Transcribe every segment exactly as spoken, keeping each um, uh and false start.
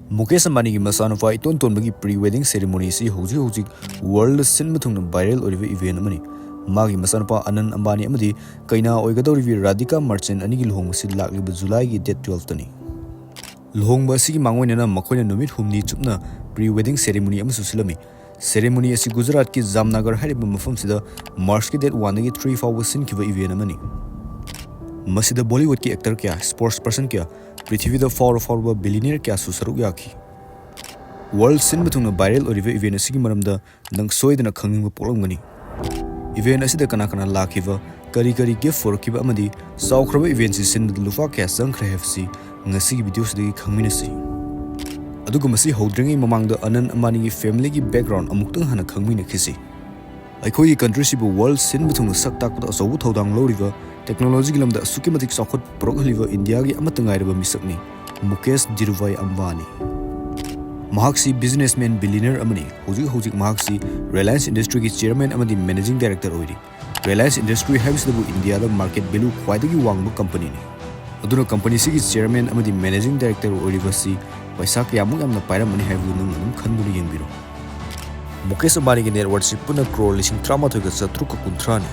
ꯃꯨꯀꯦꯁ ꯑꯝꯕꯥꯅꯤꯒꯤ ꯃꯆꯥꯅꯨꯄꯥ ꯏꯇꯣꯟ ꯇꯣꯟꯕꯒꯤ pre wedding ceremony ꯑꯁꯤ ꯍꯧꯖꯤꯛ ꯍꯧꯖꯤꯛ world ꯁꯤꯟꯕ ꯊꯨꯡꯅ viral ꯑꯣꯏꯔꯤꯕ event ꯑꯃꯅꯤ꯫ ꯃꯥꯒꯤ ꯃꯆꯥꯅꯨꯄꯥ ꯑꯅꯟ ꯑꯝꯕꯥꯅꯤ ꯑꯃꯗꯤ ꯀꯩꯅꯥ ꯑꯣꯏꯒꯗꯧꯔꯤꯕꯤ ꯔꯥꯙꯤꯀꯥ ꯃꯔꯆꯦꯟ ꯑꯅꯤꯒꯤ ꯂꯨꯍꯣꯡꯕꯁꯤ ꯂꯥꯛꯂꯤꯕ ꯖꯨꯂꯥꯏꯒꯤ date twelveꯇꯅꯤ꯫ ꯂꯨꯍꯣꯡꯕ ꯑꯁꯤꯒꯤ ꯃꯥꯡꯑꯣꯏꯅꯅ ꯃꯈꯣꯏꯅ ꯅꯨꯃꯤꯠ ꯍꯨꯝꯅꯤ ꯆꯨꯞꯅ pre wedding ceremony ꯑꯃꯁꯨ ꯁꯤꯜꯂꯝꯃꯤ꯫ Ceremony ꯑꯁꯤ ꯒꯨꯖꯔꯥꯠꯀꯤ ꯖꯥꯝꯅꯒꯔ ꯍꯥꯏꯔꯤꯕ ꯃꯐꯝꯁꯤꯗ Marchꯀꯤ date oneꯗꯒꯤ three ꯐꯥꯎꯕ ꯁꯤꯟꯈꯤꯕ event ꯑꯃꯅꯤ꯫ ꯃꯁꯤꯗ Bollywoodꯀꯤ actor ꯀꯌꯥ, sports person ꯀꯌꯥ, ꯄ꯭ꯔꯤꯊꯤꯕꯤꯗ ꯐꯥꯎꯔ ꯐꯥꯎꯔꯕ billionaire ꯀꯌꯥꯁꯨ ꯁꯔꯨꯛ ꯌꯥꯈꯤ꯫ World ꯁꯤꯟꯕ ꯊꯨꯡꯅ viral ꯑꯣꯏꯔꯤꯕ event ꯑꯁꯤꯒꯤ ꯃꯔꯝꯗ ꯅꯪ ꯁꯣꯏꯗꯅ ꯈꯪꯅꯤꯡꯕ ꯄꯣꯛꯂꯝꯒꯅꯤ꯫ Event ꯑꯁꯤꯗ ꯀꯅꯥ ꯀꯅꯥ ꯂꯥꯛꯈꯤꯕ, ꯀꯔꯤ ꯀꯔꯤ gift ꯄꯨꯔꯛꯈꯤꯕ ꯑꯃꯗꯤ ꯆꯥꯎꯈ꯭ꯔꯕ eventꯁꯤ ꯁꯤꯟꯕꯗ ꯂꯨꯄꯥ ꯀꯌꯥ ꯆꯪꯈ꯭ꯔꯦ ꯍꯥꯏꯕꯁꯤ ꯉꯁꯤꯒꯤ videoꯁꯤꯗꯒꯤ ꯈꯪꯃꯤꯟꯅꯁꯤ꯫ ꯑꯗꯨꯒ ꯃꯁꯤ ꯍꯧꯗ꯭ꯔꯤꯉꯩ ꯃꯃꯥꯡꯗ ꯑꯅꯟ ꯑꯝꯕꯥꯅꯤꯒꯤ familyꯒꯤ background ꯑꯃꯨꯛꯇꯪ ꯍꯥꯟꯅ ꯈꯪꯃꯤꯟꯅꯈꯤꯁꯤ꯫ ꯑꯩꯈꯣꯏꯒꯤ countryꯁꯤꯕꯨ world ꯁꯤꯟꯕ ꯊꯨꯡꯅ ꯁꯛ ꯇꯥꯛꯄꯗ ꯑꯆꯧꯕ ꯊꯧꯗꯥꯡ ꯂꯧꯔꯤꯕ, technologyꯒꯤ ꯂꯝꯗ ꯑꯁꯨꯛꯀꯤ ꯃꯇꯤꯛ ꯆꯥꯎꯈꯠ ꯄꯨꯔꯛꯍꯜꯂꯤꯕ ꯏꯟꯗꯤꯌꯥꯒꯤ ꯑꯃꯠꯇ ꯉꯥꯏꯔꯕ ꯃꯤꯁꯛꯅꯤ ꯃꯨꯀꯦꯁ ꯙꯤꯔꯨꯚꯥꯏ ꯑꯝꯕꯥꯅꯤ꯫ ꯃꯍꯥꯛꯁꯤ businessman, billionaire ꯑꯃꯅꯤ꯫ ꯍꯧꯖꯤꯛ ꯍꯧꯖꯤꯛ ꯃꯍꯥꯛꯁꯤ Reliance Industryꯒꯤ chairman ꯑꯃꯗꯤ managing director ꯑꯣꯏꯔꯤ꯫ Reliance Industry ꯍꯥꯏꯕꯁꯤꯗꯕꯨ ꯏꯟꯗꯤꯌꯥꯗ market value ꯈ꯭ꯋꯥꯏꯗꯒꯤ ꯋꯥꯡꯕ companyꯅꯤ꯫ ꯑꯗꯨꯅ companyꯁꯤꯒꯤ chairman ꯑꯃꯗꯤ managing director ꯑꯣꯏꯔꯤꯕꯁꯤ ꯄꯩꯁꯥ ꯀꯌꯥꯃꯨꯛ ꯌꯥꯝꯅ ꯄꯥꯏꯔꯝꯃꯅꯤ ꯍꯥꯏꯕꯗꯨ ꯅꯪ ꯑꯗꯨꯝ ꯈꯟꯗꯨꯅ ꯌꯦꯡꯕꯤꯔꯣ꯫ ꯃꯨꯀꯦꯁ ꯑꯝꯕꯥꯅꯤꯒꯤ net worthꯁꯤ ꯄꯨꯟꯅ crore ꯂꯤꯁꯤꯡ ꯇꯔꯥꯃꯥꯊꯣꯏꯒ ꯆꯥꯇ꯭ꯔꯨꯛꯀ ꯀꯨꯟꯊ꯭ꯔꯥꯅꯤ꯫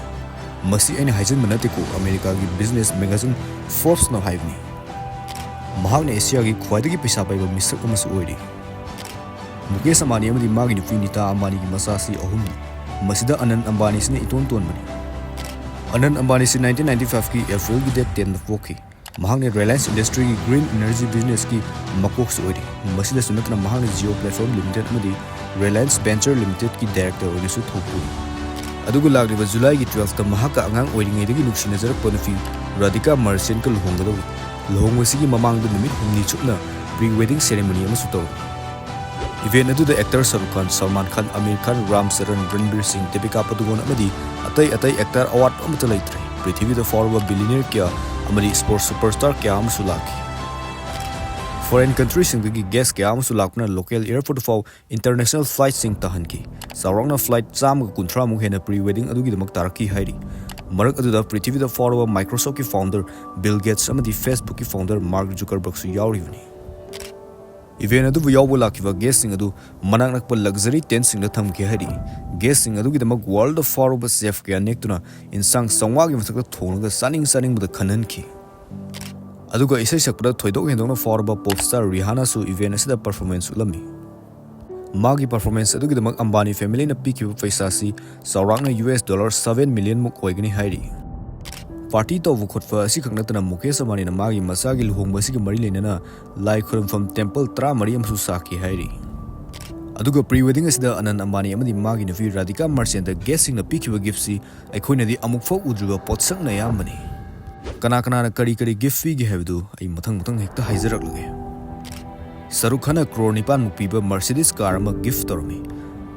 ꯃꯁꯤ ꯑꯩꯅ ꯍꯥꯏꯖꯤꯟꯕ ꯅꯠꯇꯦꯀꯣ, Americaꯒꯤ business magazine Forbesꯅ ꯍꯥꯏꯕꯅꯤ꯫ ꯃꯍꯥꯛꯅ ꯑꯦꯁꯤꯌꯥꯒꯤ ꯈ꯭ꯋꯥꯏꯗꯒꯤ ꯄꯩꯁꯥ ꯄꯥꯏꯕ ꯃꯤꯁꯛ ꯑꯃꯁꯨ ꯑꯣꯏꯔꯤ꯫ ꯃꯨꯀꯦꯁ ꯑꯝꯕꯥꯅꯤ ꯑꯃꯗꯤ ꯃꯥꯒꯤ ꯅꯨꯄꯤ ꯅꯤꯇꯥ ꯑꯝꯕꯥꯅꯤꯒꯤ ꯃꯆꯥꯁꯤ ꯑꯍꯨꯝꯅꯤ꯫ ꯃꯁꯤꯗ ꯑꯅꯟ ꯑꯝꯕꯥꯅꯤꯁꯤꯅ ꯏꯇꯣꯟ ꯇꯣꯟꯕꯅꯤ꯫ ꯑꯅꯟ ꯑꯝꯕꯥꯅꯤꯁꯤ nineteen ninety fiveꯀꯤ Aprilꯒꯤ date tenꯗ ꯄꯣꯛꯈꯤ꯫ ꯃꯍꯥꯛꯅ Reliance Industryꯒꯤ green energy businessꯀꯤ ꯃꯀꯣꯛꯁꯨ ꯑꯣꯏꯔꯤ꯫ ꯃꯁꯤꯗꯁꯨ ꯅꯠꯇꯅ ꯃꯍꯥꯛꯅ Jio Platform Limited ꯑꯃꯗꯤ Reliance Venture Limitedꯀꯤ director ꯑꯣꯏꯅꯁꯨ ꯊꯧ ꯄꯨꯔꯤ꯫ ꯑꯗꯨꯒ ꯂꯥꯛꯂꯤꯕ ꯖꯨꯂꯥꯏꯒꯤ twelveꯇ ꯃꯍꯥꯛꯀ ꯑꯉꯥꯡ ꯑꯣꯏꯔꯤꯉꯩꯗꯒꯤ ꯅꯨꯡꯁꯤꯅꯖꯔꯛꯄ ꯅꯨꯄꯤ ꯔꯥꯙꯤꯀꯥ ꯃꯔꯆꯦꯟꯀ ꯂꯨꯍꯣꯡꯒꯗꯧꯔꯤ꯫ ꯂꯨꯍꯣꯡꯕꯁꯤꯒꯤ ꯃꯃꯥꯡꯗ ꯅꯨꯃꯤꯠ ꯍꯨꯝꯅꯤ ꯆꯨꯞꯅ pre wedding ceremony ꯑꯃꯁꯨ ꯇꯧꯔꯤ꯫ Event ꯑꯗꯨꯗ actor ꯁꯥꯔꯨꯈ ꯈꯥꯟ, ꯁꯜꯃꯥꯟ ꯈꯥꯟ, ꯑꯃꯤꯔ ꯈꯥꯟ, ꯔꯥꯝ ꯆꯔꯟ, ꯔꯟꯕꯤꯔ ꯁꯤꯡ, ꯗꯤꯄꯤꯀꯥ ꯄꯗꯨꯀꯣꯟ ꯑꯃꯗꯤ ꯑꯇꯩ ꯑꯇꯩ actor ꯑꯋꯥꯠꯄ ꯑꯃꯠꯇ ꯂꯩꯇ꯭ꯔꯦ꯫ ꯄ꯭ꯔꯤꯊꯤꯕꯤꯗ ꯐꯥꯎꯔꯕ billionaire ꯀꯌꯥ ꯑꯃꯗꯤ sports superstar ꯀꯌꯥ ꯑꯃꯁꯨ ꯂꯥꯛꯈꯤ꯫ Foreign countryꯁꯤꯡꯗꯒꯤ guest ꯀꯌꯥ ꯑꯃꯁꯨ ꯂꯥꯛꯇꯨꯅ local airport ꯐꯥꯎ international flightꯁꯤꯡ ꯇꯥꯍꯟꯈꯤ꯫ ꯆꯥꯎꯔꯥꯛꯅ flight ꯆꯥꯝꯃꯒ ꯀꯨꯟꯊ꯭ꯔꯥꯃꯨꯛ ꯍꯦꯟꯅ pre wedding ꯑꯗꯨꯒꯤꯗꯃꯛ ꯇꯥꯔꯛꯈꯤ ꯍꯥꯏꯔꯤ꯫ ꯃꯔꯛ ꯑꯗꯨꯗ ꯄ꯭ꯔꯤꯊꯤꯕꯤꯗ ꯐꯥꯎꯔꯕ Microsoftꯀꯤ founder Bill Gatesꯑꯃꯗꯤ Facebookꯀꯤ founder Mark Zuckerbergꯁꯨ ꯌꯥꯎꯔꯤꯕꯅꯤ꯫ Event ꯑꯗꯨꯕꯨ ꯌꯥꯎꯕ ꯂꯥꯛꯈꯤꯕ guestꯁꯤꯡ ꯑꯗꯨ ꯃꯅꯥꯛ ꯅꯛꯄ luxury tentꯁꯤꯡꯗ ꯊꯝꯈꯤ ꯍꯥꯏꯔꯤ꯫ Guestꯁꯤꯡ ꯑꯗꯨꯒꯤꯗꯃꯛ worldꯗ ꯐꯥꯎꯔꯕ chef ꯀꯌꯥ ꯅꯦꯛꯇꯨꯅ ꯏꯟꯁꯥꯡ ꯆꯥꯝꯃꯉꯥꯒꯤ ꯃꯊꯛꯇ ꯊꯣꯡꯂꯒ ꯆꯥꯅꯤꯡ ꯆꯥꯅꯤꯡꯕꯗ ꯈꯟꯍꯟꯈꯤ꯫ ꯑꯗꯨꯒ ꯏꯁꯩ ꯁꯛꯄꯗ ꯊꯣꯏꯗꯣꯛ ꯍꯦꯟꯗꯣꯛꯅ ꯐꯥꯎꯔꯕ pop star ꯔꯤꯍꯥꯅꯥꯁꯨ event ꯑꯁꯤꯗ performance ꯎꯠꯂꯝꯃꯤ꯫ ꯃꯥꯒꯤ performance ꯑꯗꯨꯒꯤꯗꯃꯛ ꯑꯝꯕꯥꯅꯤ familyꯅ ꯄꯤꯈꯤꯕ ꯄꯩꯁꯥꯁꯤ ꯆꯥꯎꯔꯥꯛꯅ US dollar seven million ꯃꯨꯛ ꯑꯣꯏꯒꯅꯤ ꯍꯥꯏꯔꯤ꯫ Party ꯇꯧꯕ ꯈꯣꯠꯄ ꯑꯁꯤꯈꯛ ꯅꯠꯇꯅ ꯃꯨꯀꯦꯁ ꯑꯝꯕꯥꯅꯤꯅ ꯃꯥꯒꯤ ꯃꯆꯥꯒꯤ ꯂꯨꯍꯣꯡꯕ ꯑꯁꯤꯒ ꯃꯔꯤ ꯂꯩꯅꯅ ꯂꯥꯏ ꯈꯨꯔꯨꯝꯐꯝ temple ꯇꯔꯥꯃꯔꯤ ꯑꯃꯁꯨ ꯁꯥꯈꯤ ꯍꯥꯏꯔꯤ꯫ ꯑꯗꯨꯒ pre wedding ꯑꯁꯤꯗ ꯑꯅꯟ ꯑꯝꯕꯥꯅꯤ ꯑꯃꯗꯤ ꯃꯥꯒꯤ ꯅꯨꯄꯤ ꯔꯥꯙꯤꯀꯥ ꯃꯔꯆꯦꯟꯇ guestꯁꯤꯡꯅ ꯄꯤꯈꯤꯕ giftꯁꯤ ꯑꯩꯈꯣꯏꯅꯗꯤ ꯑꯃꯨꯛꯐꯥꯎ ꯎꯗ꯭ꯔꯤꯕ ꯄꯣꯠꯁꯛꯅ ꯑꯌꯥꯝꯕꯅꯤ꯫ ꯀꯅꯥ ꯀꯅꯥꯅ ꯀꯔꯤ ꯀꯔꯤ gift ꯄꯤꯒꯦ ꯍꯥꯏꯕꯗꯨ ꯑꯩ ꯃꯊꯪ ꯃꯊꯪ ꯍꯦꯛꯇ ꯍꯥꯏꯖꯔꯛꯂꯒꯦ꯫ ꯁꯥꯔꯨꯈ ꯈꯥꯟꯅ crore ꯅꯤꯄꯥꯟ ꯃꯨꯛ ꯄꯤꯕ Mercedes car ꯑꯃ gift ꯇꯧꯔꯝꯃꯤ꯫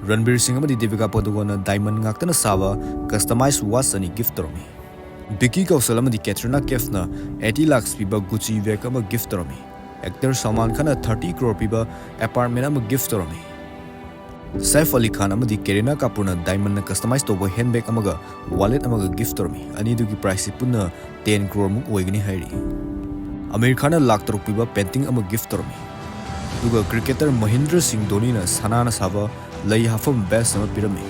ꯔꯟꯕꯤꯔ ꯁꯤꯡ ꯑꯃꯗꯤ ꯗꯤꯄꯤꯀꯥ ꯄꯗꯨꯀꯣꯟꯅ diamond ꯉꯥꯛꯇꯅ ꯁꯥꯕ customized watch ꯑꯅꯤ gift ꯇꯧꯔꯝꯃꯤ꯫ ꯕꯤꯀꯤ ꯀꯧꯁꯜ ꯑꯃꯗꯤ ꯀꯦꯇ꯭ꯔꯤꯅꯥ ꯀꯦꯐꯅ eighty lakhs ꯄꯤꯕ Gucci bag ꯑꯃ gift ꯇꯧꯔꯝꯃꯤ꯫ Actor ꯁꯜꯃꯥꯟ ꯈꯥꯟꯅ thirty crore ꯄꯤꯕ apartment ꯑꯃ gift ꯇꯧꯔꯝꯃꯤ꯫ ꯁꯥꯏꯐ ꯑꯂꯤ ꯈꯥꯟ ꯑꯃꯗꯤ ꯀꯦꯔꯤꯅꯥ ꯀꯥꯄꯨꯔꯅ diamondꯅ customize ꯇꯧꯕ handbag ꯑꯃꯒ wallet ꯑꯃꯒ gift ꯇꯧꯔꯝꯃꯤ꯫ ꯑꯅꯤꯗꯨꯒꯤ priceꯁꯤ ꯄꯨꯟꯅ ten crore ꯃꯨꯛ ꯑꯣꯏꯒꯅꯤ ꯍꯥꯏꯔꯤ꯫ ꯑꯃꯤꯔ ꯈꯥꯟꯅ ꯂꯥꯈ ꯇꯔꯨꯛ ꯄꯤꯕ painting ꯑꯃ gift ꯇꯧꯔꯝꯃꯤ꯫ ꯑꯗꯨꯒ cricketer ꯃꯍꯤꯟꯗ꯭ꯔ ꯁꯤꯡ ꯙꯣꯅꯤꯅ ꯁꯅꯥꯅ ꯁꯥꯕ ꯂꯩ ꯍꯥꯞꯐꯝ vase ꯑꯃ ꯄꯤꯔꯝꯃꯤ꯫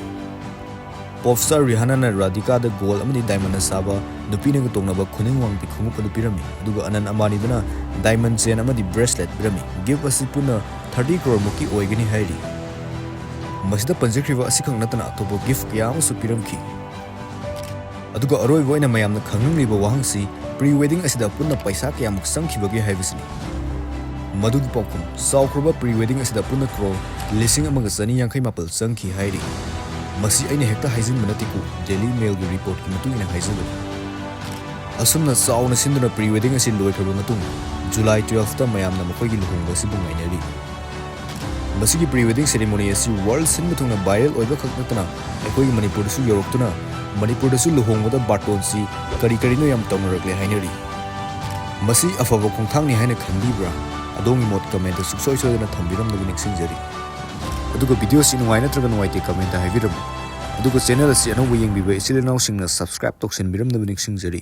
Pop star ꯔꯤꯍꯥꯅꯥꯅ ꯔꯥꯙꯤꯀꯥꯗ gold ꯑꯃꯗꯤ diamondꯅ ꯁꯥꯕ ꯅꯨꯄꯤꯅꯒ ꯇꯣꯡꯅꯕ ꯈꯨꯅꯤꯡ ꯋꯥꯡꯕꯤ ꯈꯣꯡꯎꯞ ꯑꯗꯨ ꯄꯤꯔꯝꯃꯤ, ꯑꯗꯨꯒ ꯑꯅꯟ ꯑꯝꯕꯥꯅꯤꯗꯨꯅ diamond chain ꯑꯃꯗꯤ bracelet ꯄꯤꯔꯝꯃꯤ꯫ Gift ꯑꯁꯤ ꯄꯨꯟꯅ thirty crore ꯃꯨꯛꯀꯤ ꯑꯣꯏꯒꯅꯤ ꯍꯥꯏꯔꯤ꯫ ꯃꯁꯤꯗ ꯄꯟꯖꯈ꯭ꯔꯤꯕ ꯑꯁꯤꯈꯛ ꯅꯠꯇꯅ ꯑꯇꯣꯞꯄ gift ꯀꯌꯥ ꯑꯃꯁꯨ ꯄꯤꯔꯝꯈꯤ꯫ ꯑꯗꯨꯒ ꯑꯔꯣꯏꯕ ꯑꯣꯏꯅ ꯃꯌꯥꯝꯅ ꯈꯪꯅꯤꯡꯂꯤꯕ ꯋꯥꯍꯪꯁꯤ pre wedding ꯑꯁꯤꯗ ꯄꯨꯟꯅ ꯄꯩꯁꯥ ꯀꯌꯥꯃꯨꯛ ꯆꯪꯈꯤꯕꯒꯦ ꯍꯥꯏꯕꯁꯤꯅꯤ꯫ ꯃꯗꯨꯒꯤ ꯄꯥꯎꯈꯨꯝ, ꯆꯥꯎꯈ꯭ꯔꯕ pre wedding ꯑꯁꯤꯗ ꯄꯨꯟꯅ crore ꯂꯤꯁꯤꯡ ꯑꯃꯒ ꯆꯅꯤ ꯌꯥꯡꯈꯩ ꯃꯥꯄꯜ ꯆꯪꯈꯤ ꯍꯥꯏꯔꯤ꯫ ꯃꯁꯤ ꯑꯩꯅ ꯍꯦꯛꯇ ꯍꯥꯏꯖꯤꯟꯕ ꯅꯠꯇꯦꯀꯣ, Daily Mailꯒꯤ reportꯀꯤ ꯃꯇꯨꯡ ꯏꯟꯅ ꯍꯥꯏꯖꯕꯅꯤ꯫ ꯑꯁꯨꯝꯅ ꯆꯥꯎꯅ ꯁꯤꯟꯗꯨꯅ pre wedding ꯑꯁꯤ ꯂꯣꯏꯈ꯭ꯔꯕ ꯃꯇꯨꯡ, July twelveꯇ ꯃꯌꯥꯝꯅ ꯃꯈꯣꯏꯒꯤ ꯂꯨꯍꯣꯡꯕ ꯑꯁꯤꯕꯨ ꯉꯥꯏꯅꯔꯤ꯫ ꯃꯁꯤꯒꯤ pre wedding ceremony ꯑꯁꯤ world ꯁꯤꯟꯕ ꯊꯨꯡꯅ viral ꯑꯣꯏꯕ ꯈꯛ ꯅꯠꯇꯅ ꯑꯩꯈꯣꯏꯒꯤ ꯃꯅꯤꯄꯨꯔꯗꯁꯨ ꯌꯧꯔꯛꯇꯨꯅ ꯃꯅꯤꯄꯨꯔꯗꯁꯨ ꯂꯨꯍꯣꯡꯕꯗ ꯕꯥꯔꯇꯣꯟꯁꯤ ꯀꯔꯤ ꯀꯔꯤꯅꯣ ꯌꯥꯝ ꯇꯧꯅꯔꯛꯂꯦ ꯍꯥꯏꯅꯔꯤ꯫ ꯃꯁꯤ ꯑꯐꯕ ꯈꯣꯡꯊꯥꯡꯅꯤ ꯍꯥꯏꯅ ꯈꯟꯕꯤꯕ꯭ꯔꯥ? ꯑꯗꯣꯝꯒꯤ ꯃꯣꯠ commentꯇ ꯁꯨꯡꯁꯣꯏ ꯁꯣꯏꯗꯅ ꯊꯝꯕꯤꯔꯝꯅꯕ ꯅꯤꯡꯁꯤꯡꯖꯔꯤ꯫ ꯑꯗꯨꯒ video ꯑꯁꯤ ꯅꯨꯡꯉꯥꯏ ꯅꯠꯇ꯭ꯔꯒ ꯅꯨꯡꯉꯥꯏꯇꯦ commentꯇ ꯍꯥꯏꯕꯤꯔꯝꯃꯨ꯫ ꯑꯗꯨꯒ channel ꯑꯁꯤ ꯑꯅꯧꯕ ꯌꯦꯡꯕꯤꯕ ꯏꯆꯤꯜ ꯏꯅꯥꯎꯁꯤꯡꯅ subscribe ꯇꯧꯁꯤꯟꯕꯤꯔꯝꯅꯕ ꯅꯤꯡꯁꯤꯡꯖꯔꯤ꯫